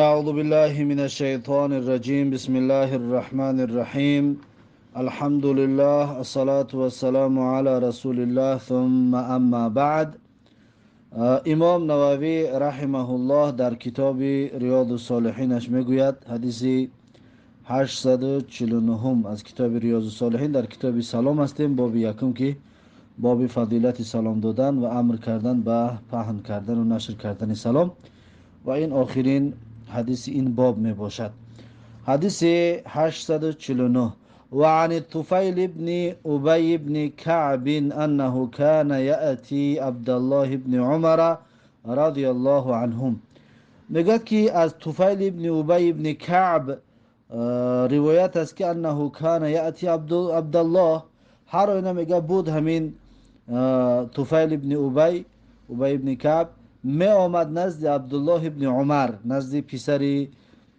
أعوذ بالله من الشيطان الرجيم. بسم الله الرحمن الرحيم. الحمد لله، الصلاة والسلام على رسول الله، ثم أما بعد. Имом Нававӣ раҳимаҳуллоҳ дар китоби Риёду Солиҳинаш мегӯяд, ҳадиси 849 аз китоби Риёзу Солиҳин, дар китоби салом ҳастем, боби якум, ки боби фазилати салом додан ва амр кардан ба паҳн кардану нашр кардани салом, ва ин охирин ҳадиси ин боб мебошад, ҳадиси 849. وعن الطفيل بن أبي بن كعب أنه كان يأتي عبد الله بن عمر رضي الله عنهم. Мегӯяд, ки аз Туфайл ибни Убай ибни Каъб ривоят аст, ки أنه كان يأتي Абдаллоҳ, ҳар оина, мега, буд ҳамин Туфайл ибни Убай ибни Каъб меомад назди Абдуллоҳ ибни Умар, назди писари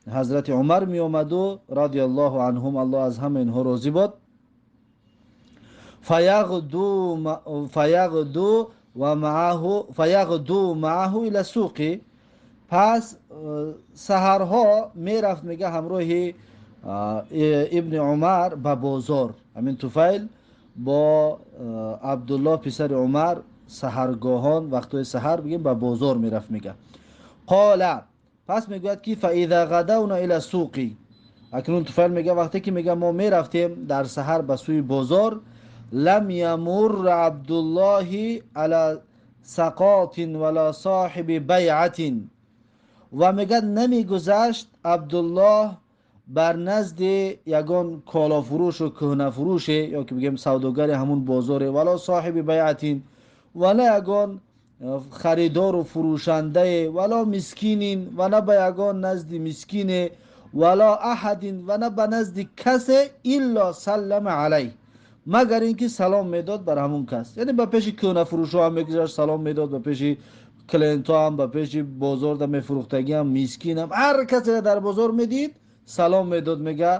ҳазрати Умар меомаду, رضي الله عنهم, Аллоҳ аз ҳама инҳо розӣ бод. فيغدو معه إلى السوق. Пас саҳарҳо мерафт, мега, ҳамроҳи ибни Умар ба бозор. Ҳамин Туфайл бо Абдуллоҳ писари Умар саҳаргоҳон, вақтҳои саҳар бигем, ба бозор мерафт, мега. قال, пас мегӯяд, ки فإذا غدونا إلى السوق, акнун Туфайл мега, вақте ки, мега, мо мерафтем дар саҳар ба сӯи бозор, لم يمر عبد الله على سقاط ولا صاحب بيعة, ва мега, намегузашт Абдуллоҳ бар назди ягон колофурӯшу кӯҳнафурӯше, ё ки бигем савдогари ҳамун бозоре, ولا صاحب بيعة, ва на ягон харидору фурӯшандае, ولا مسكين, ва на ба ягон назди мискине, ولا أحد, ва на ба назди касе, إلا سلم عليه, магар ин ки салом медод бар ҳамун кас. Яъне ба пеши кӯҳнафурӯшо ҳам мегузашт, салом медод, ба пеши клиентҳо ҳам, ба пеши бозорда мефурӯхтагиам, мискинам, ҳар касе дар бозор медид, салом медод, мега,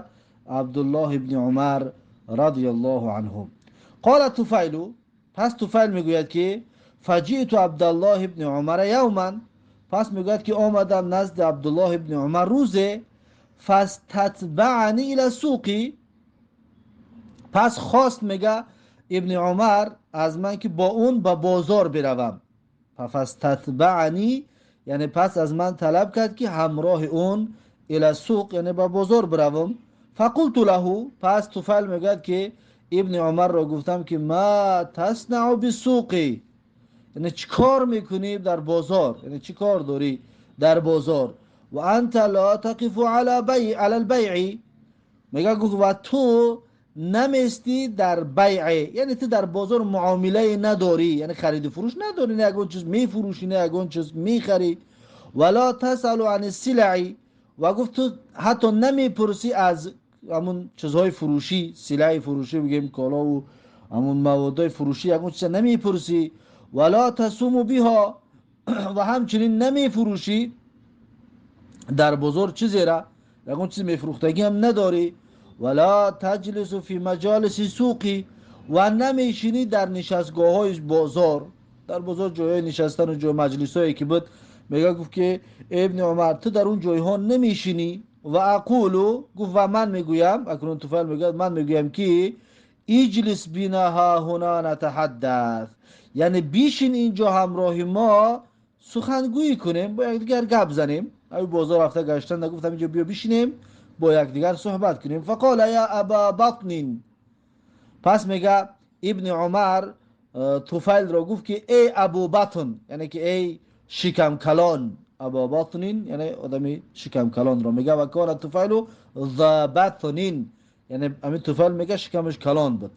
Абдуллоҳ ибни Умар رضي الله عنه. قال الطفيل, пас Туфайл мегӯяд, ки فجئت عبد الله بن عمر يوما, пас мегӯяд, ки омадам назди Абдуллоҳ ибни Умар рӯзе, فاستتبعني إلى السوق, пас хост, мега, ибни Умар аз ман, ки бо он ба бозор биравам. فاستتبعني, яъне пас аз ман талаб кард, ки ҳамроҳи он إلى السوق, яъне ба бозор биравам. فقلت له, пас Туфайл мегӯяд, ки ибни Умарро гуфтам, ки ما تصنع بالسوق, яъне чӣ кор мекунӣ дар бозор, яъне чӣ кор дорӣ дар бозор? وأنت لا تقف على البيع, мега, гуфт, ва ту наместӣ дар байъе, яъне ту дар бозор муомилае надорӣ, яъне хариду фурӯш надорӣ, на ягон чиз мефурӯшӣ, на ягон чиз мехарӣ. ولا تسأل عن السلع, ва гуфт, ту ҳатто намепурсӣ аз ҳамун чизҳои фурӯшӣ, силаи фурӯшӣ бигем, колову ҳамун маводҳои фурӯшӣ, ягон чиза намепурсӣ. ولا تسوم بها, ва ҳамчунин намефурӯшӣ дар бозор чизера, ягон чиз мефурӯхтагиам надорӣ. ولا تجلس في مجالس السوق, ва намешинӣ дар нишастгоҳҳои бозор. Дар бозор ҷойҳои нишастану ҷой маҷлисҳое ки буд, мега, гуфт, ки ибни Умар, ту дар он ҷойҳо намешинӣ. وأقول, гуфт, ва ман мегӯям, акнун Туфайл мегӯяд, ман мегӯям, ки اجلس بنا هاهنا نتحدث, яъне бишин инҷо, ҳамроҳи мо сухангӯӣ кунем, бо якдигар гап занем. Ай бозор рафта гаштан нагуфтам, инҷо биё бишинем, бо якдигар суҳбат кунем. فقال يا أبا بطن, пас мега, ибни Умар Туфайлро гуфт, ки эй Абу Батн, яъне ки эй шикамкалон. أبا بطن, яъне одами шикамкалонро мега. وكان الطفيل ذا بطن, яъне ҳамин Туфайл, мега, шикамаш калон буд.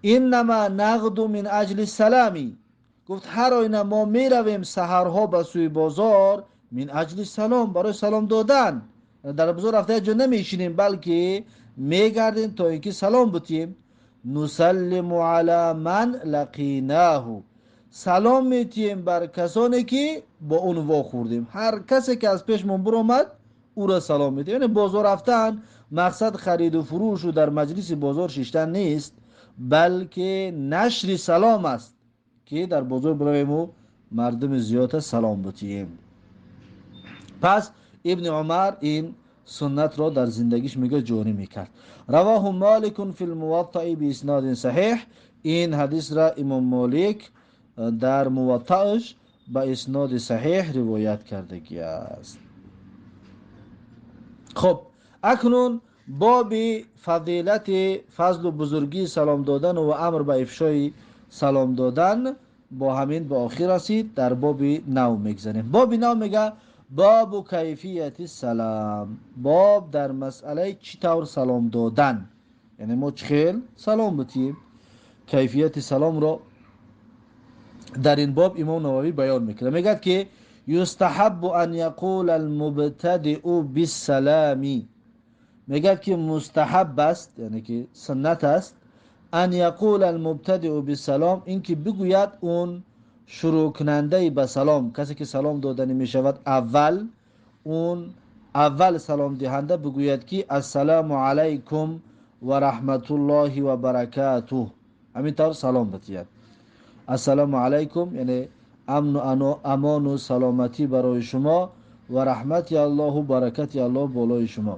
إنما نغدو من أجل السلام, гуфт, ҳар оина мо меравем саҳарҳо ба сӯи бозор, من أجل السلام, барои салом додан. Дар бозор рафта як ҷо намешинем, балки мегардем, то ин ки салом бутем. نسلم على من لقيناه, салом метиҳем бар касоне ки бо он вохӯрдем. Ҳар касе ки аз пешмон биромад, ӯро салом медиҳем. Яъне бозор рафтан мақсад хариду фурӯшу дар маҷлиси бозор шиштан нест, балки нашри салом аст, ки дар бозор биравему мардуми зиёда салом бутиҳем. Пас Ибн Умар ин суннат ро дар зиндагиш мега ҷорӣ мекард. Равоҳу Маликун фил Муваттаи бииснодин саҳиҳ. Ин ҳадисра Имом Молик дар Муваттааш ба исноди саҳиҳ ривоят кардагӣ аст. Хуб, акнун боби фазилати фазлу бузургии салом додан ва амр ба ифшои салом додан бо ҳамин ба охир расид. Дар боби нав мегзарем. Боби нав мега бобу кайфияти салам, боб дар масъалаи чӣ тавр салом додан, яъне мо чӣ хел салом бутием. Кайфияти саломро дар ин боб Имом Нававӣ баён мекунад. Мегӯяд ки юстаҳаббу ан яқула алмубтадиу биссалами, мегӯяд ки мустаҳаб аст, яъне ки суннат аст, ан яқула алмубтадиу биссалом, ин ки бигӯяд он шурӯъкунандаи ба салом, касе ки салом доданӣ мешавад аввал, он аввал саломдиҳанда бигӯяд ки ассалому алайкум ва раҳматуллоҳи ва баракатуҳ. Ҳамин тавр салом бидиҳад. Ассалому алайкум, яъне амну амону саломатӣ барои шумо ва раҳмати Аллоҳу баракати Аллоҳ болои шумо.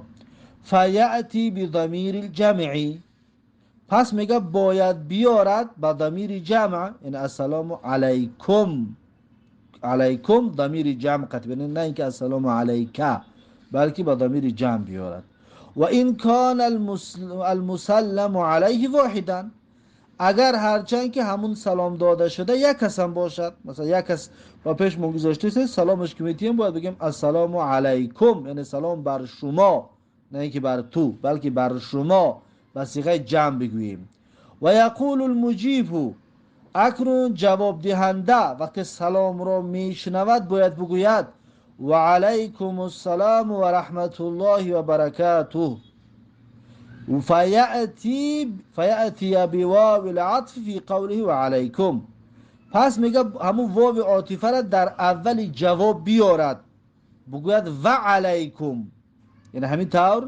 Фаяъти бидамири лҷамъи, пас мега бояд биёрад ба дамири ҷамъ, яъне ассалому алайкум, алайкум дамири ҷамъ қатъ, на ин ки ассалому алайка, балки ба дамири ҷамъ биёрад. Ва ин кана алмусалламу алайҳи воҳидан, агар ҳарчанд ки ҳамун салом дода шуда як касам бошад, масалан як кас ба пеш мо гузоштааст, саломаш ки метиҳем бояд бигем ассалому алайкум, яъне салом бар шумо, на ин ки бар ту, балки бар шумо, ба сиғаи ҷамъ бигӯем. Ва яқулу лмуҷибу, акнун ҷавобдиҳанда вақте саломро мешунавад бояд бигӯяд ва алайкум ассалому ва раҳматуллоҳи ва баракатуҳ. Фаяътия бивови латф фи қавлиҳи ва алайкум, пас мега ҳамун вови отифаро дар аввали ҷавоб биёрад, бигӯяд ва алайкум, яъне ҳамин тавр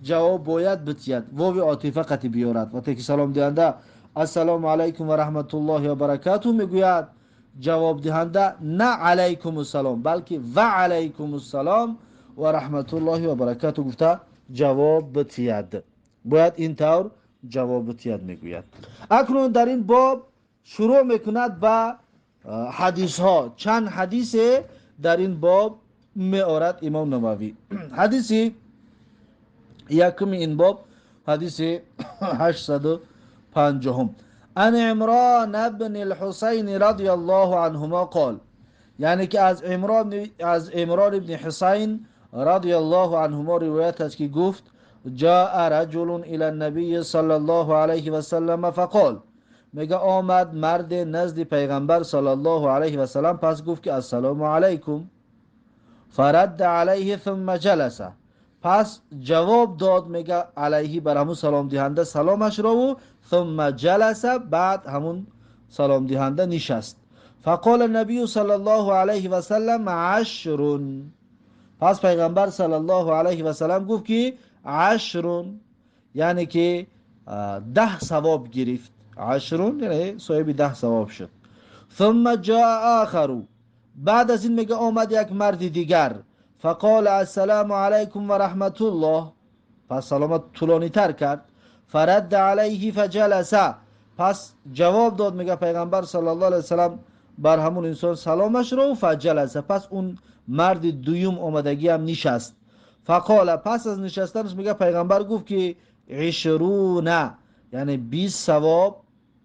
ҷавоб бояд битиҳад, вови отифа қатӣ биёрад. Вақте ки саломдиҳанда ассалому алайкум ва раҳматуллоҳи ва баракатуҳ мегӯяд, ҷавобдиҳанда на алайкум ассалом, балки ва алайкум ассалом ва раҳматуллоҳи ва баракатуҳ гуфта ҷавоб битиҳад. Бояд ин тавр ҷавоб битиҳад, мегӯяд. Акнун дар ин боб шурӯъ мекунад ба ҳадисҳо. Чанд ҳадисе дар ин боб меорад Имом Нававӣ. Ҳадиси якуми ин боб ҳадиси 850-ум. Ан Имрон ибн ал-Ҳусайн радияллоҳу анҳума қол, яъне ки аз Имрон ибн Ҳусайн радияллоҳу анҳума ривоят аст ки гуфт: جاء رجل الى النبي صلى الله عليه وسلم فقال، мега омад мард назди пайғамбар саллаллоҳу алайҳи васаллам, пас гуфт ки ассалому алайкум. فرد علیه ثم جلس، пас ҷавоб дод мега алайҳи бар ҳамун саломдиҳанда саломаш ро, ثم جلس، баъд ҳамун саломдиҳанда нишаст. فقال النبي صلى الله عليه وسلم عشر، пас пайғамбар саллаллоҳу алайҳи васаллам гуфт ки عشر, яъне ки 10 савоб гирифт. عشر яъне соҳиби 10 савоб шуд. ثم جاء آخر، баъд аз ин мега омад як марди дигар. فقال السلام عليكم ورحمة الله، пас саломат тӯлонитар кард. فرد عليه فجلس، пас ҷавоб дод мега пайғамбар саллаллоҳу алайҳи васаллам бар ҳамун инсон саломашро, فجلس، пас он марди дуюм омадагиам нишаст. فقال، пас аз нишастанаш мега пайғамбар гуфт ки عشرون, яъне 20 савоб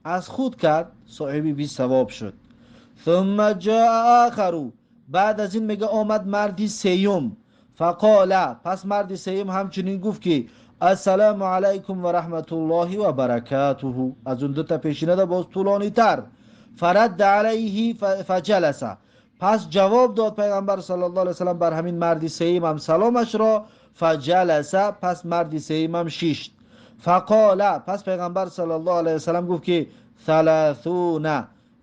аз худ кард, соҳиби 20 савоб шуд. ثم جاء آخر، баъд аз ин мега омад марди сеюм. فقال، пас марди сеюм ҳамчунин гуфт ки ассалому алайкум ва раҳматуллоҳи ва баракатуҳу, аз он дута пешинада боз тӯлонитар. فرد عليه فجلس، пас ҷавоб дод пайғамбар саллаллоҳу алайҳи васаллам бар ҳамин марди сеюмам саломашро, فجلس، пас марди сеюмам шишт. فقال، пас пайғамбар саллаллоҳу алайҳи васаллам гуфт ки ثلاثون,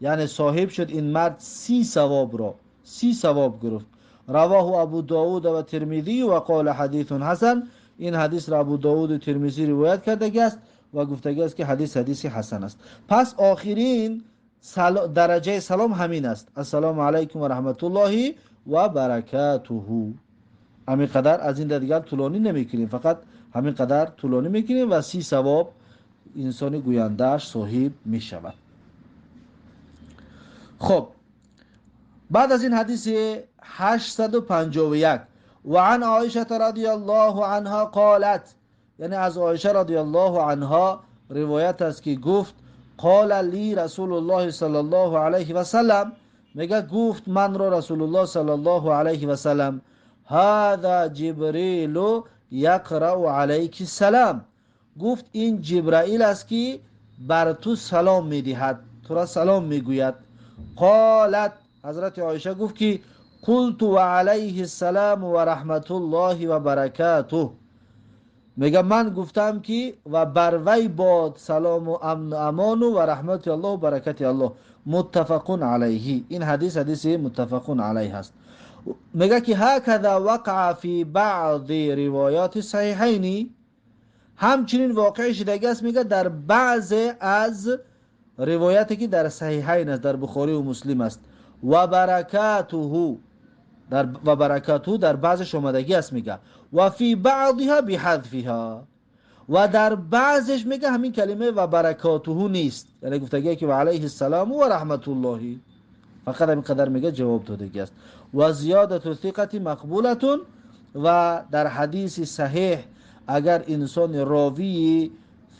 яъне соҳиб шуд ин мард 30 савобро, 30 савоб гирифт. رواه ابو داود و ترمذی و قال حدیث حسن. ин ҳадисро Абу Довуду Термизӣ ривоят кардагӣ аст ва гуфтагӣ аст ки ҳадис ҳадиси ҳасан аст. Пас охирин дараҷаи салом ҳамин аст: ассалому алайкум ва раҳматуллоҳи ва баракатуҳу. Ҳамин қадар, аз ин дигар тӯлонӣ намекунем, фақат ҳамин қадар тӯлонӣ мекунем ва 30 савоб инсони гӯяндааш соҳиб мешавад. Хоб, баъд аз ин ҳадиси 851: وعن عائشة رضي الله عنها قالت, یعنی از عایشه رضی الله عنها روایت است که گفت: قال لي رسول الله صلى الله عليه وسلم, میگه گفت من را رسول الله صلى الله عليه وسلم: هذا جبريل يقرأ عليك السلام. گفت این جبرائیل است که بر تو سلام میدهد، تو را سلام میگوید. قالت, حضرت عایشه گفت که قلت وعليه السلام ورحمة الله وبركاته. میگه من گفتم که و بر وی باد سلام و امن و امان و رحمت الله و برکت الله. متفق علیه. این حدیث حدیث متفق علیه است. میگه که هكذا وقع في بعض روایات الصحیحین, همچنین واقع شدگی است, میگه در بعض از روایتی که در صحیحین است، در بخاری و مسلم است. و برکاته در و برکاته در بعضش آمدگی است. میگه و فی بعضها بحذفها, و در بعضش میگه همین کلمه و برکاته نیست، یعنی گفتگی که و علیه السلام و رحمت الله، فقط همین قدر میگه جواب دادگی است. و زیادة الثقة مقبولة, و در حدیث صحیح اگر انسان راوی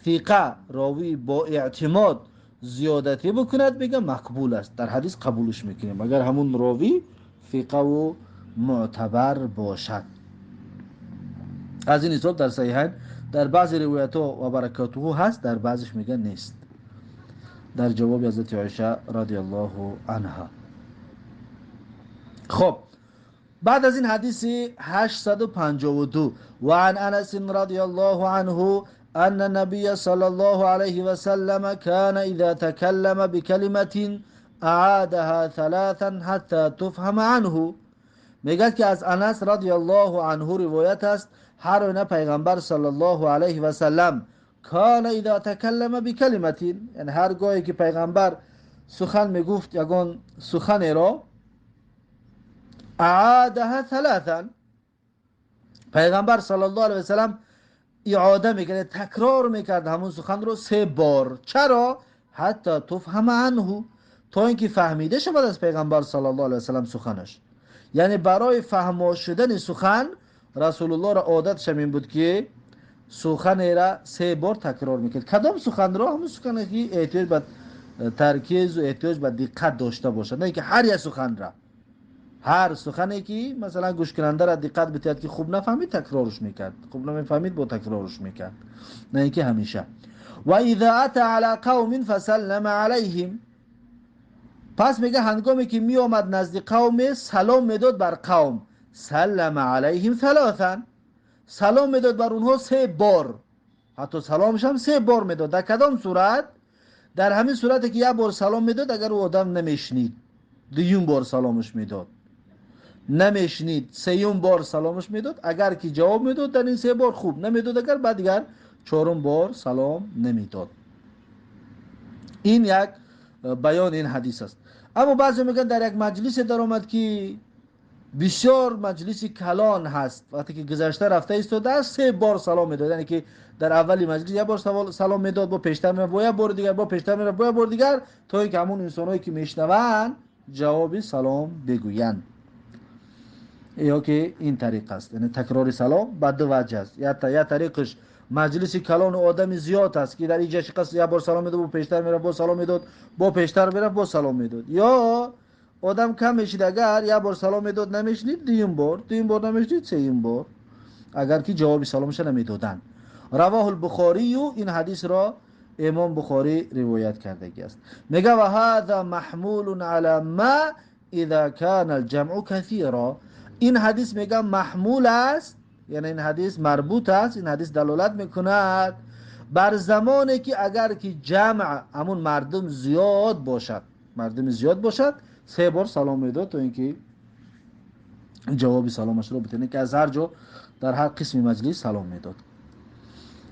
ثقه، راوی با اعتماد زیادتی بکند، میگه مقبول است، در حدیث قبولش میکنیم اگر همون راوی ثقه و معتبر باشد. از این حساب در صحیحین در بعض روایت ها و برکاته هست، در بعضش میگه نیست، در جواب حضرت عایشه رضی الله عنها. خب، بعد از این حدیث 852: وعن انس رضي الله عنه ان النبي صلى الله عليه وسلم كان اذا تكلم بكلمة اعادها ثلاثا حتى تفهم عنه. میگه که از انس رضی الله عنه روایت است، هر آینه پیغمبر صلی الله علیه و سلم كان اذا تكلم بكلمة, یعنی هر گاهی که پیغمبر سخن میگفت، یگان سخن را، اعادها ثلاثا, پیغمبر صلی الله علیه و سلم اعاده میکرد، تکرار میکرد همون سخن رو سه بار. چرا؟ حتى تفهم عنه, تا اینکه فهمیده شود از پیغمبر صلی الله علیه و سلم سخنش. یعنی برای فهم شدن سخن رسول الله را عادتش این بود که سخن را سه بار تکرار میکرد. کدام سخن را؟ همون سخنی که احتیاج به ترکیز و احتیاج به دقت داشته باشد، نه اینکه هر یک سخن را. هر سخنی که مثلا گوش کننده را دقت بتید که خوب نفهمید، تکرارش میکرد، خوب نمیفهمید، با تکرارش میکرد، نه اینکه همیشه. و اذا اتى على قوم فسلم عليهم, پس میگه هنگامی که می آمد نزد قوم، سلام میداد بر قوم، سلم علیهم ثلاثا, سلام میداد بر اونها سه بار. حتی سلامش هم سه بار میداد. در کدام صورت؟ در همین صورت که یک بار سلام میداد، اگر او آدم نمیشنید، دویم بار سلامش میداد، نمیشنید، سیوم بار سلامش میداد. اگر که جواب میداد در این سه بار، خوب، نمیداد اگر، بعد دیگر چهارم بار سلام نمیداد. این یک بیان این حدیث است. اما بعضی میگن در یک مجلس در آمد که بسیار مجلس کلان هست، وقتی که گذشته رفته ایستاده است، سه بار سلام میداد. یعنی که در اولی مجلس یک بار سلام میداد، با پیشتر میرفت، با یک بار دیگر، با پیشتر میرفت، با یک بار دیگر، تا اینکه همون انسانهایی که میشنوند جواب سلام بگویند. یا که این طریق است، یعنی تکرار سلام به دو وجه است. یا طریقش مجلس کلان و آدم زیاد است که در اینجا شخص یک بار سلام میداد، با پیشتر میرفت، با سلام میداد، با پیشتر میرفت، با سلام میداد. یا آدم کم میشید، اگر یک بار سلام میداد نمیشنید، دویم بار، دویم بار نمیشنید، سیم بار، اگر که جواب سلامش نمیدادن. رواه البخاری, این حدیث را امام بخاری روایت کردگی است. میگه و هذا محمول على ما اذا كان الجمع كثيرا. این حدیث میگه محمول است، یعنی این حدیث مربوط است، این حدیث دلالت میکند بر زمانی که اگر که جمع، همون مردم زیاد باشد، مردم زیاد باشد، سه بار سلام میداد تا اینکه جواب سلامش رو بتونه که از هر جا در هر قسم مجلس سلام میداد.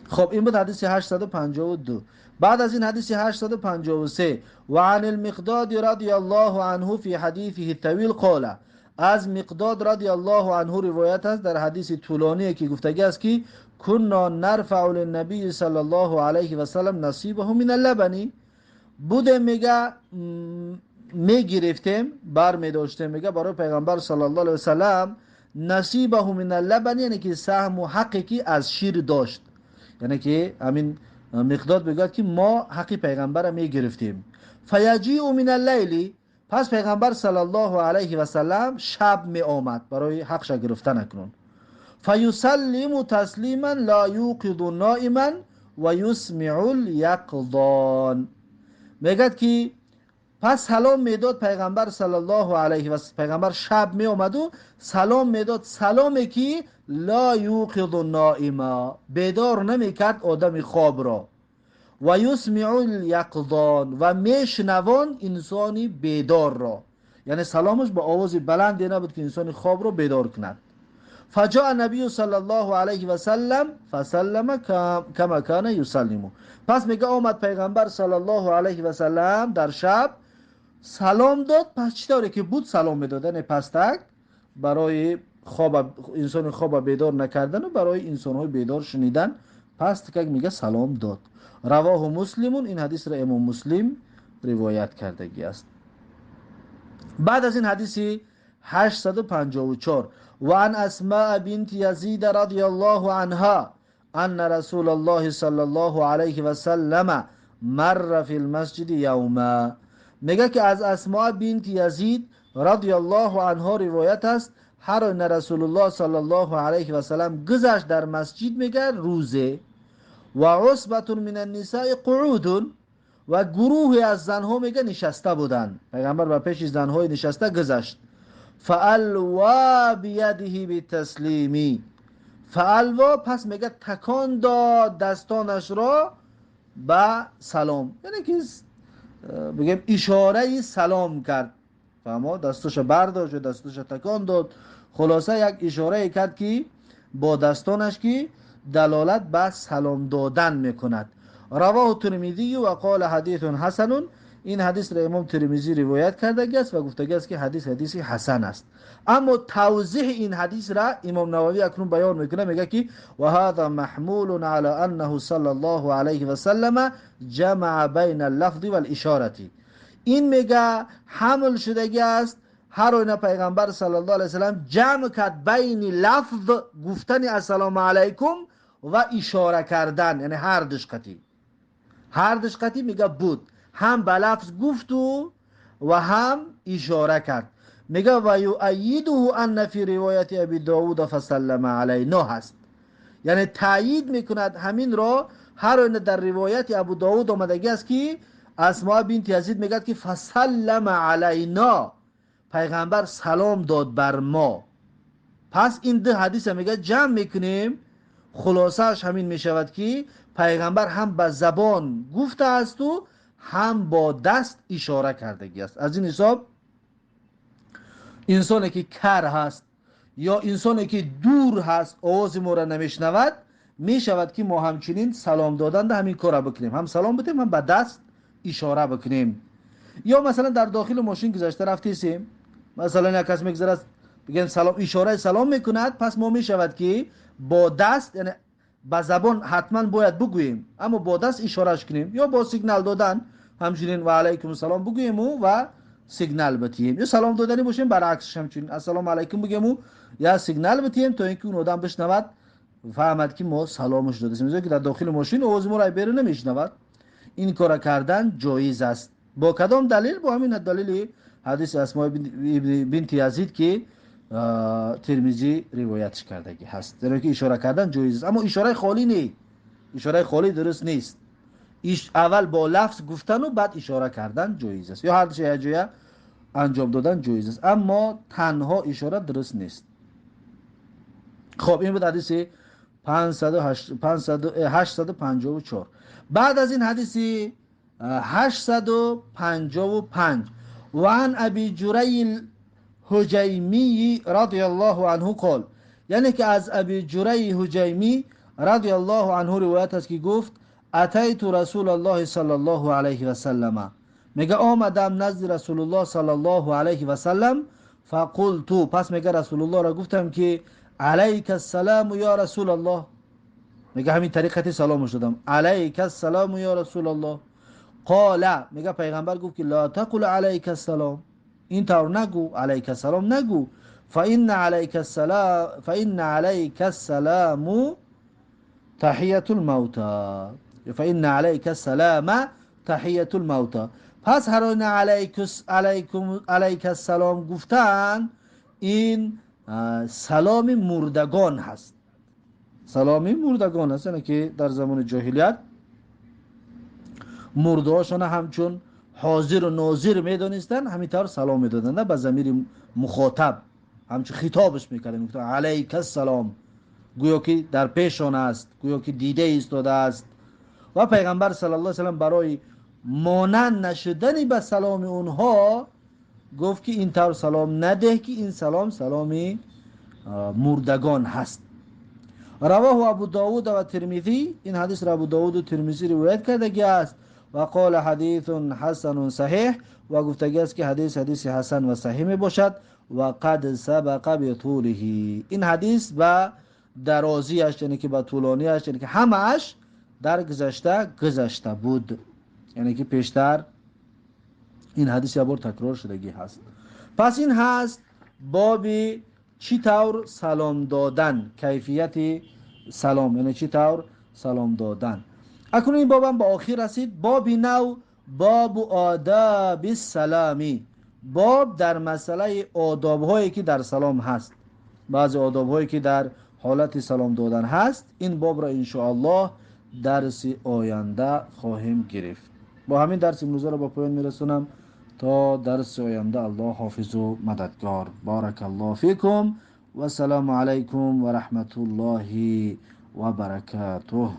خب، این بود حدیث 852. بعد از این حدیث 853: وعن المقداد رضي الله عنه في حديثه الطويل قال Аз Миқдод радӣ Аллоҳу анҳу ривоят аст дар ҳадиси тӯлоние, ки гуфтагӣ аст, ки كنا نرفع للنبي صلى الله عليه وسلم نصيبه من اللبن. Будем, мега, мегирифтем, бар медоштем, мега, барои пайғамбар صلى الله عليه وسلم نصيبه من اللبن, яъне ки саҳму ҳаққе, ки аз шир дошт. Яъне ки ҳамин Миқдод мегӯяд, ки мо ҳаққи пайғамбарро мегирифтем. فيجيء من الليل, пас пайғамбар صلى الله عليه وسلم шаб меомад барои ҳақша гирифтан акнун. فيسلم تسليما لا يوقظ نائما ويسمع اليقظان. Мегӯяд, ки пас салом медод пайғамбар صلى الله عليه و пайғамбар шаб меомаду салом медод, саломе ки لا يوقظ نائما, бедор намекард одами хобро, ويسمع اليقظان, ва мешнавонд инсони бедорро. Яъне саломаш ба овози баланде набуд, ки инсони хобро бедор кунад. فجاء النبي صلى الله عليه وسلم فسلم كما كان يسلم. Пас, мега, омад пайғамбар صلى الله عليه وسلم дар шаб, салом дод, пас чӣ тавре ки буд салом медод, яъне пастак, барои хоба инсони хоба бедор накардану барои инсонҳои бедор шунидан пастакак, мега, салом дод. رواه مسلم. Ин ҳадисро имом Муслим ривоят кардагӣ аст. Баъд аз ин ҳадиси 854: وعن أسماء بنت يزيد رضي الله عنها أن رسول الله صلى الله عليه وسلم مر في المسجد يوما. Мега, ки аз Асмо бинти Язид رضي الله عنها ривоят аст, ҳар оина Расулуллоҳ صلى الله عليه وسلم гузашт дар масҷид, мега, рӯзе, وعصبة من النساء قعود, ва гурӯҳе аз занҳо, мега, нишаста буданд. Пайғамбар ба пеши занҳои нишаста гузашт. فألوى بيده بالتسليم. فألوى, пас, мега, такон дод дастонашро ба салом, яъне ки бигем ишораи салом кард. Фаҳмо, дасташа бардошт, дастоша такон дод, хулоса, як ишорае кард, ки бо дастонаш, ки далолат ба салом додан мекунад. رواه الترمذي وقال حديث حسن. Ин ҳадисро имом Термизӣ ривоят кардагӣ аст ва гуфтагӣ аст, ки ҳадис ҳадиси ҳасан аст. Аммо тавзеҳи ин ҳадисра имом Нававӣ акнун баён мекунад, мега, ки وهذا محمول على أنه صلى الله عليه وسلم جمع بين اللفظ والإشارة. Ин, мега, ҳамл шудагӣ аст, ҳар оина пайғамбар صلى الله عليه وسلم ҷамъ кард байни лафз гуфтани ассалому алайкум ва ишора кардан, яъне ҳар душқатӣ, ҳар душқатӣ, мега, буд, ҳам ба лафз гуфту ва ҳам ишора кард. Мега: ويؤيده أن في رواية أبي داود فسلم علينا ҳаст. Яъне таъйид мекунад ҳаминро, ҳар оина дар ривояти Абу Довуд омадагӣ аст, ки Асмо бинти Язид мегӯяд, ки فسلم علينا, пайғамбар салом дод бар мо. Пас ин ду ҳадиса, мега, ҷамъ мекунем, хулосааш ҳамин мешавад, ки пайғамбар ҳам ба забон гуфтаасту ҳам бо даст ишора кардагӣ аст. Аз ин ҳисоб инсоне ки кар ҳаст ё инсоне ки дур ҳаст, овози моро намешнавад, мешавад, ки мо ҳамчунин салом доданда ҳамин корро бикунем, ҳам салом бидем, ҳам ба даст ишора бикунем. Ё масалан дар дохили мошин гузашта рафтесем, масалан як кас мегузарад, бигем салом, ишораи салом мекунад, пас мо мешавад, ки бо даст, яъне ба забон ҳатман бояд бугӯем, аммо бо даст ишораш кунем ё бо сигнал додан ҳамчунин ва алайкум салом бугӯему ва сигнал битиҳем, ё салом доданӣ бошем, баръаксш, ҳамчунин ассалому алайкум бугӯему я сигнал битиҳем, то ин ки он одам бишнавад, фаҳмад, ки мо саломаш додастем, зеро ки дар дохили мошин овози моро берун намешнавад. Ин кора кардан ҷоиз аст. Бо кадом далил? Бо ҳамин далили ҳадиси Асмои бинти Язид, ки Термизӣ ривоятш кардагӣ ҳаст, зеро ки ишора кардан ҷоиз аст, аммо ишораи холӣ не, ишораи холӣ дуруст нест. Аввал бо лафз гуфтану баъд ишора кардан ҷоиз аст ё ҳар душа якҷоя анҷом додан ҷоиз аст, аммо танҳо ишора дуруст нест. Хоб, ин буд ҳадиси 854. Баъд аз ин ҳадиси 855: وعن أبي جري الهجيمي رضي الله عنه قال, яъне ки аз Аби Ҷурайи Ҳуҷаймӣ رضي الله عنه ривоят аст, ки гуфт: أتيت رسول الله صلى الله عليه وسلم, мега, омадам назди Расулуллоҳ صلى الله عليه وسلم. فقلت، پس میگه رسول الله را گفتم که علیک السلام یا رسول الله. میگه همین طریقتی سلام شدم، علیک السلام یا رسول الله. قال، میگه پیغمبر گفت که لا تقل علیک السلام، این طور نگو، علیک السلام نگو. فإن علیک السلام، فإن علیک السلام تحیة الموتى، فإن علیک السلام تحیة الموتى. پس هر آینه علیک السلام گفتن این سلام مردگان هست، سلام مردگان هست، یعنی که در زمان جاهلیت مردهاشان همچون حاضر و ناظر میدانستن، همین طور سلام میدادن، نه به ضمیر مخاطب، همچون خطابش میکردن، میگفتن علیک السلام، گویا که در پیشان است، گویا که دیده ایستاده است. و پیغمبر صلی الله علیه و سلم برای مانند نشدنی به سلام اونها گفت که این طور سلام نده که این سلام سلام مردگان هست. رواه ابو داود و ترمذی، این حدیث را ابو داود و ترمذی روایت کرده است. و قال حدیث حسن صحیح، و گفتگی است که حدیث حدیث حسن و صحیح می باشد. و قد سبق بطوله، این حدیث به درازیش، یعنی که به طولانیش، یعنی که همه‌اش در گذشته گذشته بود، یعنی که پیشتر این حدیث یه بار تکرار شدگی هست. پس این هست باب چی طور سلام دادن، کیفیت سلام، یعنی چی طور سلام دادن. اکنون این بابم به آخر رسید. باب نو، باب آداب السلامی، باب در مسئله آداب هایی که در سلام هست، بعضی آداب هایی که در حالت سلام دادن هست. این باب را انشاءالله درس آینده خواهیم گرفت. با همین درس امروز را با پایان میرسونم. تا درس آینده الله حافظ و مددگار. بارک الله فیکم و السلام علیکم و رحمت الله و برکاته.